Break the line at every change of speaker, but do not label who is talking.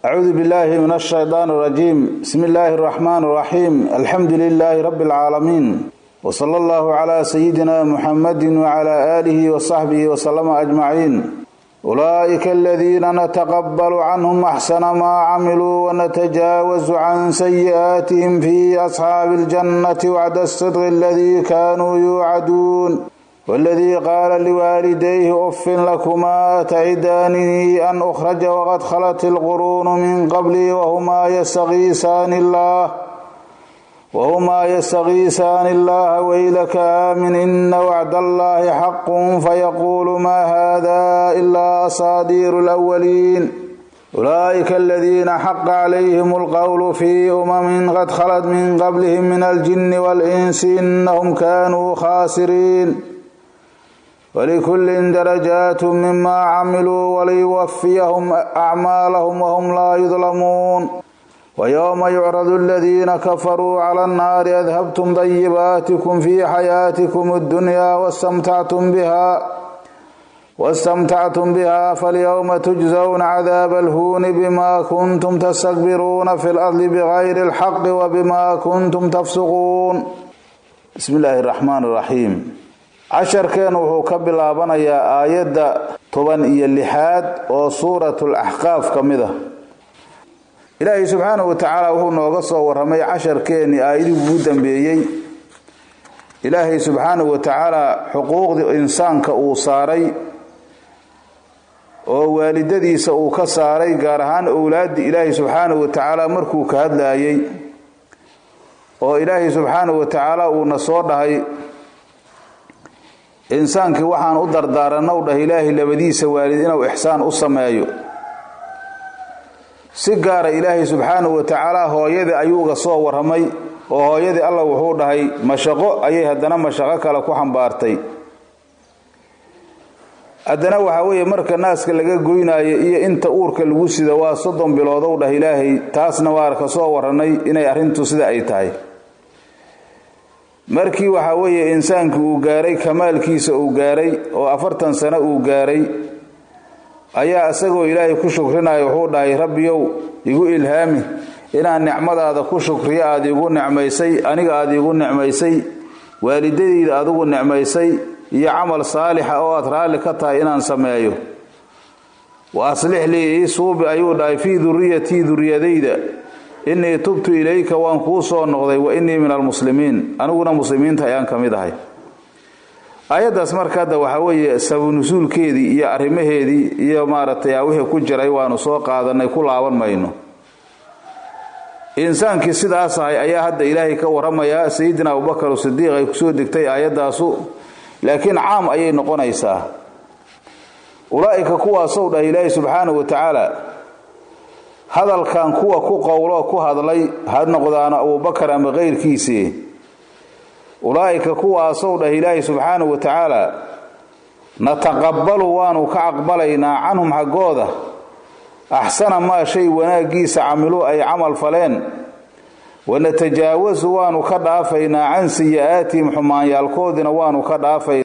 أعوذ بالله من الشيطان الرجيم. بسم الله الرحمن الرحيم. الحمد لله رب العالمين، وصلى الله على سيدنا محمد وعلى آله وصحبه وسلم أجمعين. أولئك الذين نتقبل عنهم أحسن ما عملوا ونتجاوز عن سيئاتهم في أصحاب الجنة وعد الصدق الذي كانوا يوعدون. والذي قال لوالديه أف لكما تعدانني أن أخرج وقد خلت القرون من قبلي وهما يستغيثان الله ويلك آمن إن وعد الله حق، فيقول ما هذا إلا أساطير الأولين. أولئك الذين حق عليهم القول في أمم قد خلت من قبلهم من الجن والإنس إنهم كانوا خاسرين. ولكل درجات مما عملوا وليوفيهم أعمالهم وهم لا يظلمون. ويوم يعرض الذين كفروا على النار أذهبتم طيباتكم في حياتكم الدنيا واستمتعتم بها فاليوم تجزون عذاب الهون بما كنتم تستكبرون في الأرض بغير الحق وبما كنتم تفسقون. بسم الله الرحمن الرحيم. Casharkeen wuxuu ka bilaabanayaa aayadda 16aad oo Suuratul Axqaaf ka mid ah. Ilaahay subxaanahu wa tacaala wuxuu nooga soo warramay casharkeennii aayadii ugu dambeeyey Ilaahay subxaanahu wa tacaala xuquuqdii insaanka uu saaray oo waalidadiisa uu ka saaray, gaar ahaan owlaaddii. Ilaahay subxaanahu wa tacaala markuu ka hadlaayey oo Ilaahay subxaanahu wa tacaala uuna soo dhahay, insaankii waxaan u dardaarannow dhah Ilaahay labadiisa waalid inuu ixsaan u sameeyo. Si gaara Ilaahay subxaanahu wa tacaala hooyadii ayuu uga soo warramay, oo hooyadii Alla wuxuu dhahay mashaqo ayay haddana mashaqo kale ku xambaartay. Haddana waxaa weeye, marka naaska laga goynaayo iyo inta uurka lagu sida waa 30 biloodow dhah Ilaahay. Taasna waa ka soo warrannay inay arrintu sida ay tahay. Markii waxaa weeye insaanku uu gaaray kamaalkiisa uu gaaray oo 40 sano uu gaaray, ayaa isagoo Ilaahay ku shukrinaya wuxuu dhahay: "Rabbiyow, igu ilhaami inaan nicmadaada ku shukriyo aada iigu nicmaysay aniga, aada iigu nicmaysay waalidadayda, adigu nicmaysay, iyo camal saalixa oo aad raalli ka tahay inaan sameeyo. Wa aslix lii, ii suubi," ayuu dhahay, "fii duriyatii, duriyadayda. Innii tubtu ilayka, waan kuu soo noqday, wa innii min almuslimiin, aniguna muslimiinta ayaan ka mid ahay." Aayaddaas marka hadda waxaa weeye sababu nusuulkeedii iyo arrimaheedii iyo maaragtay wixii ku jiray waanu soo qaadanay, ku laaban mayno. Insaankii sidaas ahay ayaa hadda Ilaahay ka warramayaa. Sayidina Abubakar Sidiiq ay kusoo degtay aayaddaasu, laakiin caam ayay noqonaysaa. Ulaa'ika, kuwaasow dhah Ilaahay subxaanahu wa tacaala, hadalkan kuwa ku qowloo ku hadlay, ha noqdaano Abubakar ama kayrkiisii, ulaa'ika, kuwaasow dhah Ilaahay subxaanahu wa tacaala, nataqabbalu, waanu ka aqbalaynaa, canhum, xaggooda, axsana maa, shay wanaaggiisa, camiluu, ay camal faleen, wanatajaawasu, waanu ka dhaafaynaa, can sayi'aatihim, xumaanyaalkoodina waanu ka dhaafaynaa.